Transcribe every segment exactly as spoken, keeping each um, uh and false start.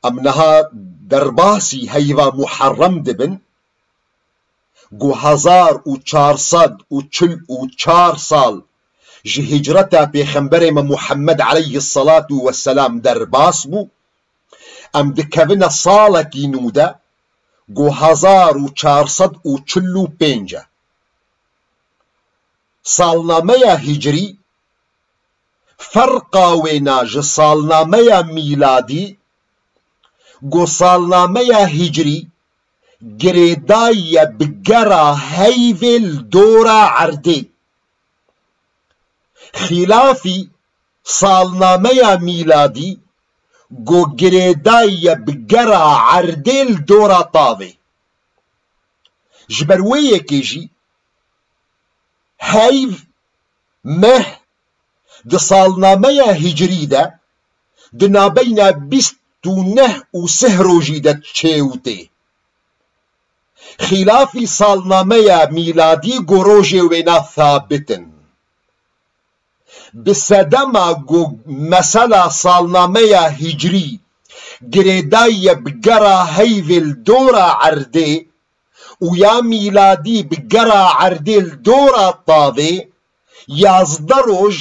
Em niha derbasî heyva Muharrem dibin, ku hezar û çar sed û çil û çar sal ji hicreta Pêxemberê me Muhammed aleyhisselatu vesselam derbas bû, em dikevine salekî nû de, ku hezar û çar sed û çil û pênc e. Salnameya hicrî, ferqa wêna ji salnameya mîladî, ku salnameya hicrî girêdayî ye bi gera heyvê li dora erdê. Xîlafî salnameya mîladî, ku girêdayî ye bi gera erdê li dora tavê. Ji ber wê yekê jî heyv, meh, di salnameya hicrî de di nabeyna bîst û neh û sih rojî de çê û tê. Xîlafî salnameya mîladî ku rojê wêna sabit in. Bi sedema ku mesela salnameya hicrî girêdayî ye bi gera heyvê li dora erdê û ya mîladî bi gera erdê li dora tavê, yazdeh roj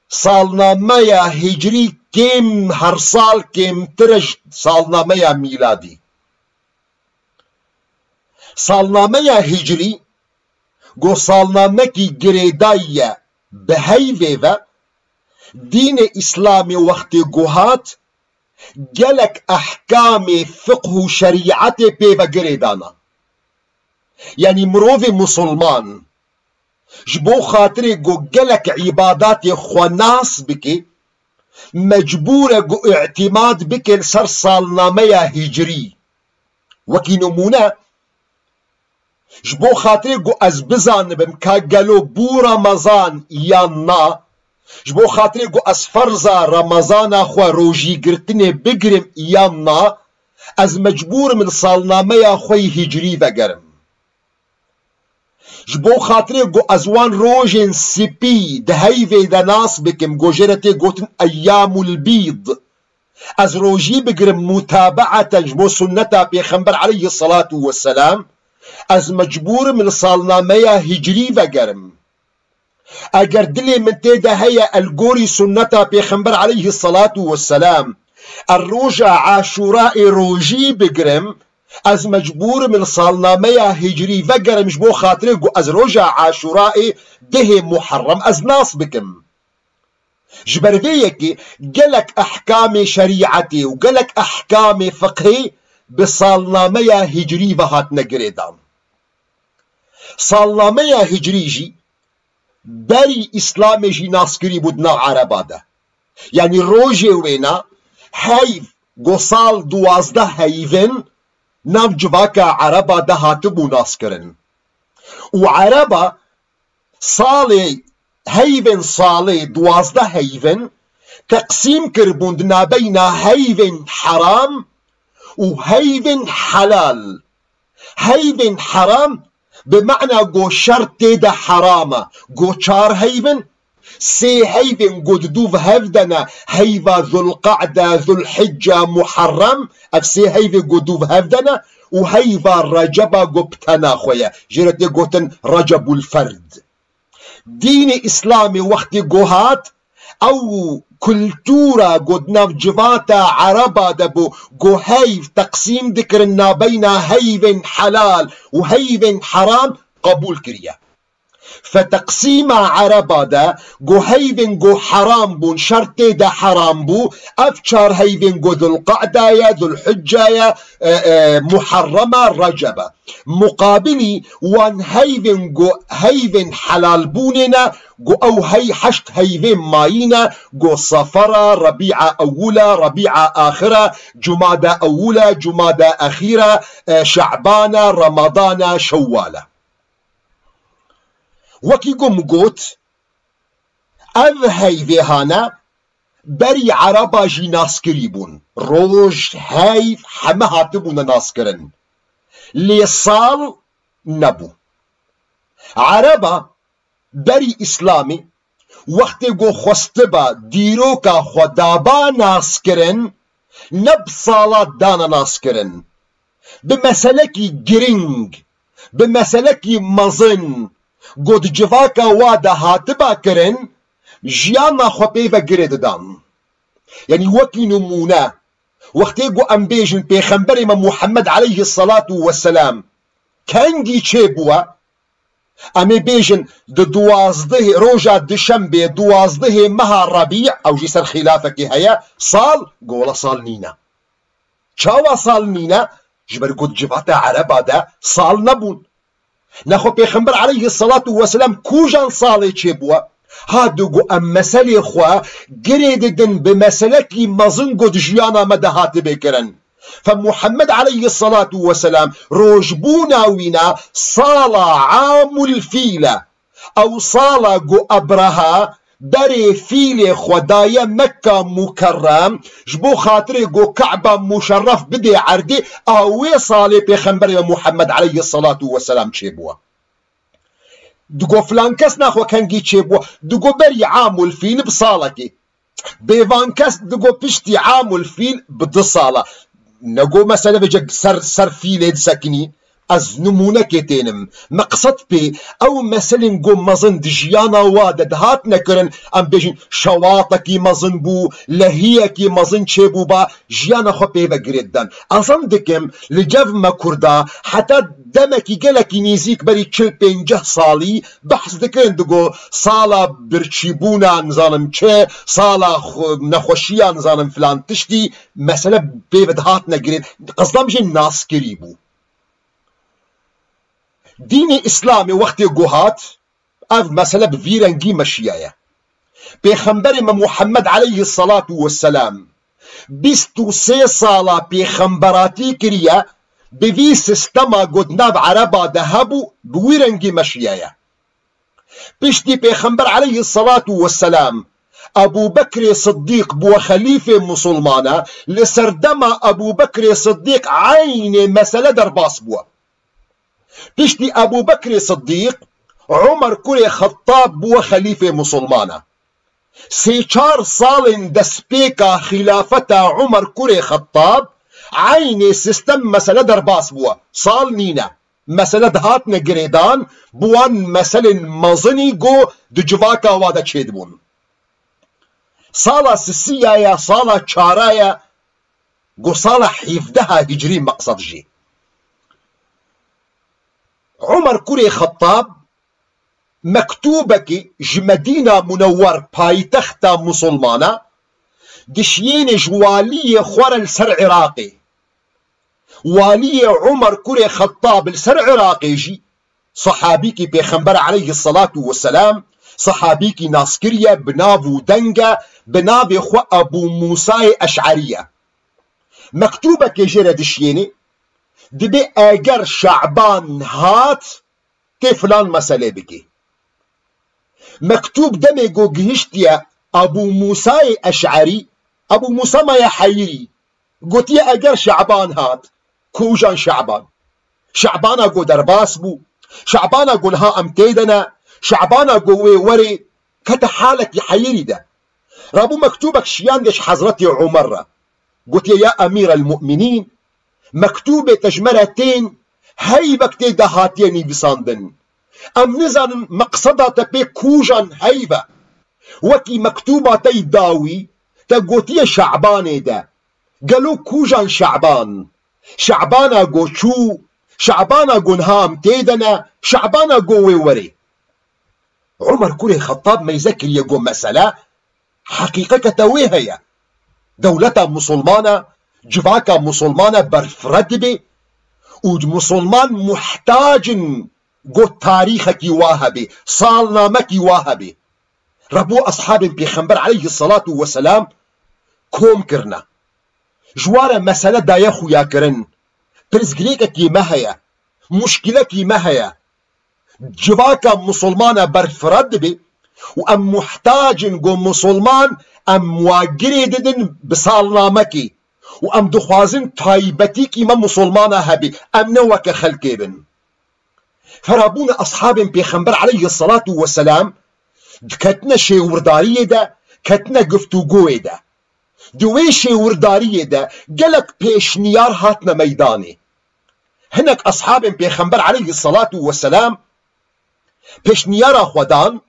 salnameya hicrî kêm, her sal kêmtir e ji salnameya mîladî. Salnameya hicrî, ku salnamekî girêdayî ye bi heyvê ve, dînê Îslamê wextê ku hat, gelek ehkamê fiqh û şerîetê pê ve girêdana. Yanî mirovê musulman ji bo xatirê ku gelek îbadatê xwe nas bike, mecbûr e ku îtîmad bike li ser salnameya hicrî. Wekî nimûne, ji bo xatirê ku ez bizanibim ka gelo bû Remezan yan na, ji bo xatirê ku ez ferza Remezana xwe rojîgirtinê bigirim yan na, ez mecbûr im li salnameya xwe yî hicrî vegerim. Ji bo xatirê ku ez wan rojên spî di heyvê de nas bikim, ku jê re tê gotin eyyamul bîd, ez rojî bigirim mutabaeten ji bo sunneta Pêxember aleyhisselatu vesselam, ez mecbûr im li salnameya hicrî vegerim. Eger dilê min tê de heye el gorî sunneta Pêxember aleyhisselatu vesselam, ez roja Aşûraê rojî bigirim, ez mecbûr im li salnameya hicrî vegerim ji bo xatirê ku ez roja Aşûraê dehê Muharrem ez nas bikim. Ji ber vê yekê gelek ehkamê şerîetê û gelek ehkamê fiqhê bi salnameya hicrî ve hatine girêdan. Salnameya hicrî jî berî Îslamê jî naskirî bû di nav Ereba de. Yanî rojê wêna heyv, ku sal duwazdeh heyvin nav civaka Ereba de hatibû naskirin. Û Ereba salê, heyvên salê duwazdeh heyvin teqsîm kiribûn di nabeyna heyvên heram û heyvên helal. Heyvên heram bi mana ku şer tê de heram e, ku çar heyvin, sê heyvên ku di dûv hev de ne, heyva Zulqe'de, Zulhicce, Muharrem, ev sê heyvê ku dûv hev de ne, û heyva Receba ku bi tena xwe ye, jê re tê gotin Recebul Ferd. Dînê Îslamê wextê ku hat, ew kultura ku di nav civata Ereba de bû, ku heyv teqsîm dikirin nabeyna heyvên helal û heyvên heram, qebûl kiriye. Fe teqsîma Ereba de ku heyvên ku heram bûn, şer tê de heram bû, ev çar heyvên ku Zulqe'da ye, Zulhicce ye, e, e, Muharrem e, Receb e. Muqabilî wan heyvên ku heyvên helal bûnê ne, ku ew hey heşt heyvên mayî ne, ku Sefer e, Rebî'a Ewil e, Rebî'a Axir e, Cumada Ewil e, Cumada Axir e, e, Şe'ban e, Remadan e, Şewwal e. Wekî ku min got, ev heyvê hane berî Ereba jî naskirî bûn. Roj, heyv, heme hatibûne naskirin. Lê sal nebû. Ereba berî Îslamê wextê ku xwestiba dîroka xwe daba naskirin, ne bi sala dane naskirin. Bi meselekî giring, bi meselekî mezin, ku di civaka wa de hatiba kirin, jiyana xwe pê ve girê didan. Yanî wekî nimûne, wextê ku em bêjin Pêxemberê me Muhammed aleyhisselatu vesselam kengî çêbûye, em ê bêjin di duwazdehê, roja dişembê, duwazdehê meha Rebî, ew jî ser xîlafekê heye, sal, gola sal nîne. Çawa sal nîne? Ji ber ku di civata Ereba de sal nebûn. Nexwe Pêxember aleyhisselatu vesselam kûjan salê çêbûye? Ha, digo em meselê xwe girê didin bi meselekî mezin ku di jiyana me de hatibê kirin. Fe Muhammed aleyhisselatu vesselam rojbûna wîna sala Amul Fîl e. Ew sala ku Ebreha berê fîlê xwe daye Mekka Mukerrem, ji bo xatirê ku Ka'ba Muşerref bidê erdê, a wê salê Pêxemberê me Muhammed aleyhisselatu vesselam çêbûye. Digo filan kes naxwe kengî çêbûye, digo berî Amul Fîl bi salekê. Bêvan kes digo piştî Amul Fîl bi du sala. Nego mesele vêce ser, ser fîlê disekinî. Ez nimûnekê tênim. Meqsed pê ew meselên ku mezin di jiyana wa de dihatine kirin, em bêjin şewatekî mezin bû, lehiyekî mezin çêbûba, jiyana xwe pê ve girê didan. Ez zan dikim li cem me Kurda heta demekî gelekî nêzîk berî çil pênceh salî behs dikirin, digo sala birçîbûna nizanim çi, sala xwe-, nexweşiya nizanim filan tiştî, mesele pê ve dihatine girê. Qizlam jî naskirî bû. Dînê Îslamê wextê ku hat, ev mesele bi vî rengî meşiyaye. Pêxemberê me Muhammed aleyhisselatu vesselam bîst û sê sala pêxemberatî kiriye, bi vî sistema ku di nav Ereba de hebû, bi wî rengî meşiyaye. Piştî Pêxember aleyhisselatu vesselam Ebû Bekrê Siddîq bûye xelîfê musulmana, li ser dema Ebû Bekrê Siddîq eynê mesele derbas bûye. Piştî Ebû Bekrê Siddîq, Umer kurê Xettab bûye xelîfê musulmana. Sê çar salên destpêka xîlafeta Umer kurê Xettab, eynê sistem mesele derbas bûye. Sal nîne. Mesele dihatine girêdan, bi wan meselên mezinî ku di civaka wa de çêdibûn. Sala sisiya ya, sala çara ya, ku sala hevdeha hicrî meqsed jî. Umer kurê Xettab mektûbekî ji Medîna Munewwer, paytexta musulmana, dişiyêne ji waliyê xwe re li ser Iraqê. Waliyê Umer kurê Xettab li ser Iraqê jî, sehabîkî Pêxember aleyhisselatu vesselam, sehabîkî naskirî ye, bi nav û deng e, bi navê xwe Ebû Mûsayê Eş'erî ye. Mektûbekê jê re dişiyêne, dibê eger Şaban hat, tê filan meselê bikê. Mektûb demê ku gihiştiye Ebû Mûsayê Eş'erî, Ebû Mûsa maye heyirî, gotiye eger Şaban hat, kûjan Şaban? Şabana ku derbas bû, Şabana ku niha em tê de ne, Şabana ku wê werê, kete halekî heyirî de. Rabû mektûbek şiyandê ji Hezretê Umer re. Gotiye, ya Emîr el-Mu'minîn, mektûbê te ji me re tên, heyvek tê de hatiye nivîsandin. Em nizanin meqseda te pê kûjan heyv e. Wekî mektûba te yî dawî, te gotiye Şabanê de. Gelo kûjan Şaban? Şabana ku çû, Şabana ku niha em tê de ne, Şabana ku wê werê. Umer kurê Xettab meyze kiriye ku mesele heqîqeke te wê heye. Dewleta musulmana, civaka musulmana berfireh dibe û musulman muhtac in ku tarîxekî wa hebe, salnamekî wa hebe. Rebû eshabên Pêxember aleyhisselatu vesselam kom kirine. Ji wa re mesele daye xuyakirin. Pirsgirêkekî me heye. Muşkilekî me heye. Civaka musulmana berfireh dibe û em muhtac in ku musulman em wa girê didin bi salnamekê û em dixwazin taybetîkî me musulmana hebe, em ne weke xelkê bin. Ferabûna eshabên Pêxember aleyhisselatu vesselam diketine şêwirdariyê de, ketine guftûgoyê de. Di wê şêwirdariyê de gelek pêşniyar hatine meydanê. Hinek eshabên Pêxember aleyhisselatu vesselam pêşniyara xwe dan,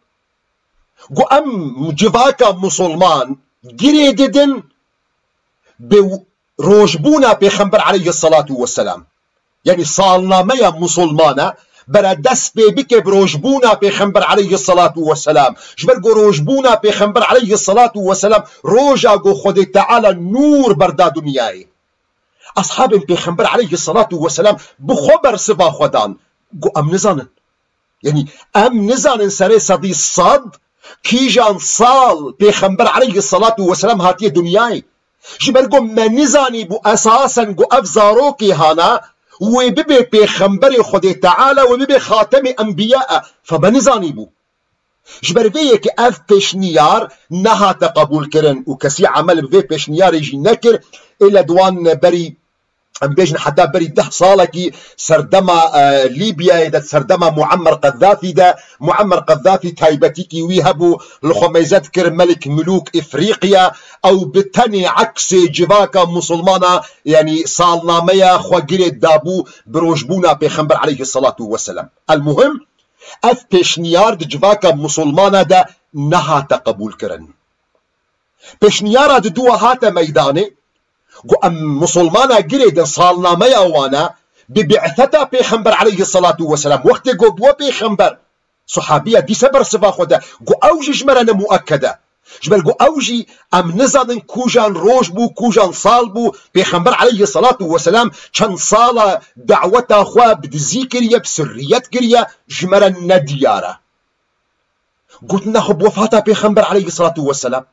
got, em civaka musulman girê didin bi rojbûna Pêxember aleyhisselatu vesselam. Yanî salnameya musulmana bere dest pê bike bi rojbûna Pêxember aleyhisselatu vesselam. Ji ber ku rojbûna Pêxember aleyhisselatu vesselam roja ku Xwedê Teala nûr berda dinyayê. Eshabên Pêxember aleyhisselatu vesselam bi xwe bersiva xwe dan. Got, em nizanin. Yanî em nizanin serê sedî sed kîjan sal Pêxember aleyhisselatu vesselam hatiye dinyayê. Ji ber ku me nizanîbû esasen ku ev zarokê hana wê bibe pêxemberê Xwedê Teala, wê bibe xatemê enbiya e. Fe me nizanîbû. Ji ber vê yekê ev pêşniyar nehate qebûlkirin û kesî emel bi vê pêşniyarê jî nekir. Ê le di wan berî, em bêjin heta berî deh salekî serdema, e, Lîbyayê de, serdema Muammer Qedafî de, Muammer Qedafî taybetîkî wî hebû, li xwe meyze dikir Melik Milûk Îfrîqiya, ew bi tenê eksê civaka musulmana, yanî salnameya xwe girê dabû bi rojbûna Pêxember aleyhisselatu vesselam. El muhim, ev pêşniyar di civaka musulmana de nehate qebûlkirin. Pêşniyara diduwa hate meydanê, got, em musulmana girê din salnameya wana bi bi'seta Pêxember aleyhisselatu vesselam, wextê got bûwe pêxember, sahabiya dîse bersiva xwe de, got, ew jî ji me re ne muekked e. Ji ber ku ew jî em nizanin kûjan roj bû, kûjan sal bû, Pêxember aleyhisselatu vesselam çend sala daweta xwe bi dizî kiriye, bi sirriyet kiriye, ji me re ne diyar e. Gotin, nexwe bi wefata Pêxember aleyhisselatu vesselam.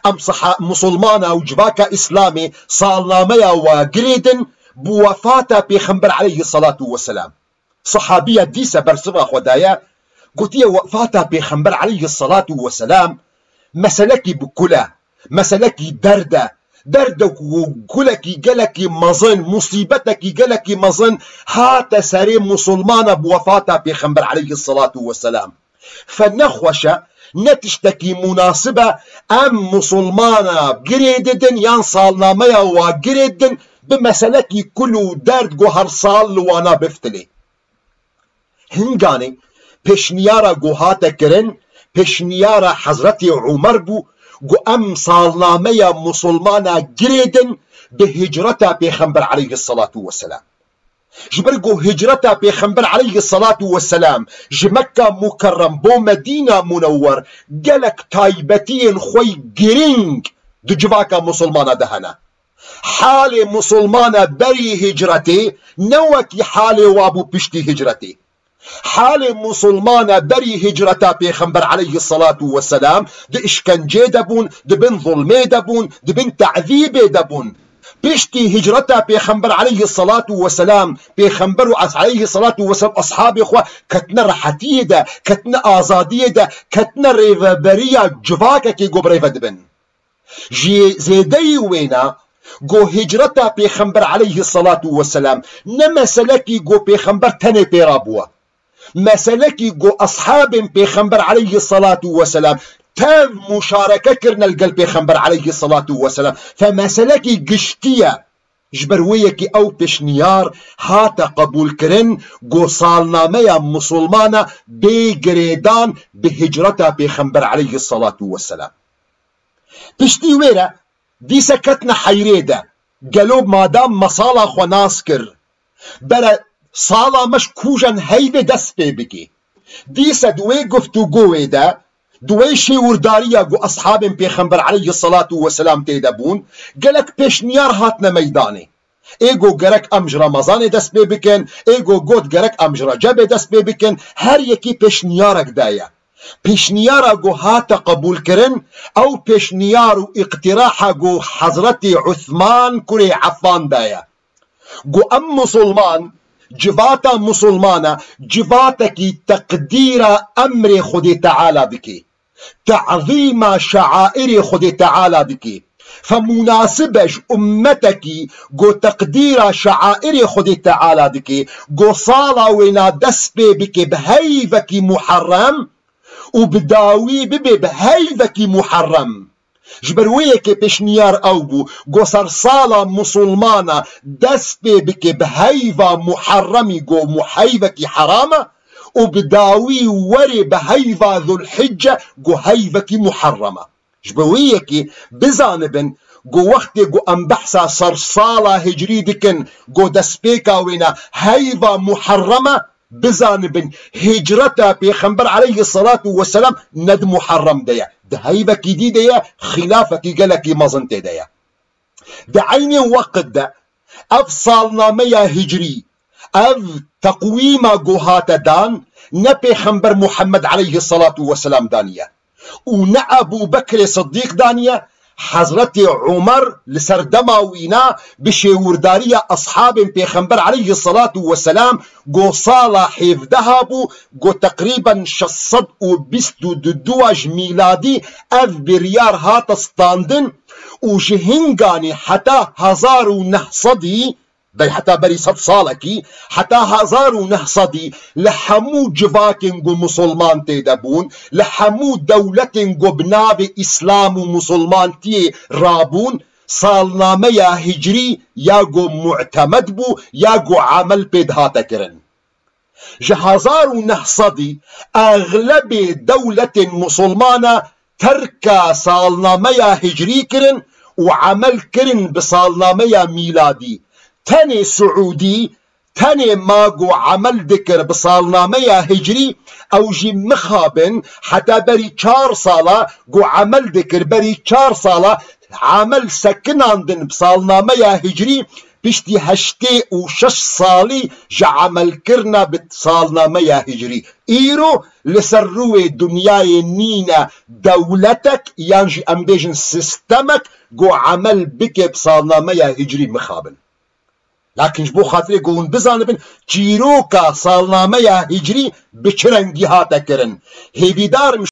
Em siha-, musulmana û civaka Îslamê salnameya wa girêdin bi wefata Pêxember aleyhisselatu vesselam. Sahabiya dîse bersiva xwe daye, gotiye, wefata Pêxember aleyhisselatu vesselam meselekî bi kul e, meselekî derd e. Derdek û kulekî gelekî mezin, musîbetekî gelekî mezin hate serê musulmana bi wefata Pêxember aleyhisselatu vesselam. Fe ne xweş e, ne tiştekî munasib e, em musulmana girê didin yan salnameya wa girê didin bi meselekî kul û derd ku her sal li wana biftilê. Hinganê pêşniyara ku hate kirin, pêşniyara Hezretî Umer bû, ku em salnameya musulmana girê din bi hicreta Pêxember aleyhisselatu vesselam. Ji ber ku hicreta Pêxember aleyhisselatu vesselam ji Mekka Mukerrem bo Medîna Munewwer gelek taybetiyên xwe yî girîng di civaka musulmana de hene. Halê musulmana berî hicretê ne wekî halê wa bû piştî hicretê. Halê musulmana berî hicreta Pêxember aleyhisselatu vesselam di işkencê de bûn, di bin zulmê de bûn, di bin te'zîbê de bûn. Piştî hicreta Pêxember aleyhisselatu vesselam, Pêxember û es-, aleyhisselatu vesselam eshabê xwe ketine rehetiyê de, ketine azadiyê de, ketine rêveberiya civakekê ku bi rê ve dibin. Ji zêdeyî wêna, ku hicreta Pêxember aleyhisselatu vesselam ne meselekî ku Pêxember tenê pê re bûye. Meselekî ku eshabên Pêxember aleyhisselatu vesselam tev muşareke kirine li gel Pêxember aleyhisselatu vesselam. Fe meselekî giştî ye. Ji ber wê yekê ew pêşniyar hate qebûlkirin ku salnameya musulmana bê girêdan bi hicreta Pêxember aleyhisselatu vesselam. Piştî wê re dîse ketine heyrê de, gelo madam me sala xwe nas kir, bere sala me ji kûjan heyvê dest pê bikê. Dîse di wê guftûgoyê de, di wê şêwirdariya ku eshabên Pêxember aleyhisselatu vesselam tê de bûn, gelek pêşniyar hatine meydanê. Ê got gerek em ji Remezanê dest pê bikin, ê got got gerek em ji Recebê dest pê bikin, her yekî pêşniyarek daye. Pêşniyara ku hate qebûlkirin, ew pêşniyar û îqtiraha ku Hezretî Usman kurê Effan daye. Ku em musulman, civata musulmana, civatekî teqdîra emrê Xwedê Teala dike. Te'zîma şe'airê Xwedê Teala dike. Fe munasib e ji ummetekî ku teqdîra şe'airê Xwedê Teala dike, ku sala wêna dest pê bike bi heyvekî Muharrem û bi dawî bibe bi heyvekî Muharrem. Ji ber wê yekê pêşniyar ew bû, go sersala musulmana dest pê bike bi heyva Muharremî, go muheyvekî heram e, û bi dawî werê bi heyva Zulhicce, go heyvekî Muharrem e. Ji bo wê yekê bizanibin, go wextê go em behsa sersala hicrî dikin, go destpêka wêne heyva Muharrem e, bizanibin, hicreta Pêxember aleyhisselatu vesselam ne di Muharrem de ye. Di heyvekî dî de ye, xîlafekî gelekî mezin tê de ye. Di eynê weqt de ev salnameya hicrî, ev teqwîma go hate dan, ne Pêxember Muhammed aleyhisselatu vesselam daniye û ne Ebû Bekrê Siddîq daniye. Hezretê Umer li ser dema wîna bi şêwirdariya eshabên Pêxember aleyhisselatu vesselam go sala hevdeha bû, go teqrîben şeş sed û bîst û du ji mîladî ev biryar hate standin û ji hinganî heta hezar û neh sedî, ber-, heta berî sed salekî, heta hezar û neh sedî li hemû civakên ku musulman tê de bûn, li hemû dewletên ku bi navê Îslam û musulmantiyê rabûn, salnameya hicrî ya ku mu'temed bû, ya ku emel pê dihate kirin. Ji hezar û neh sedî exlebê dewletên musulmana terka salnameya hicrî kirin û emel kirin bi salnameya mîladî. Tenê Siûdî, tenê ma ku emel dikir bi salnameya hicrî, ew jî mixabin heta berî çar sala ku emel dikir, berî çar sala emel sekinandin bi salnameya hicrî, piştî heştê û şeş salî ji emelkirina bi salnameya hicrî. Îro li ser rûyê dinyayê nîne dewletek yan jî em bêjin sistemek ku emel bike bi salnameya hicrî mixabin. Lakin ji bo xatirê ku hûn bizanibin çîroka salnameya hicrî bi çi rengî hate kirin. Hêvîdar im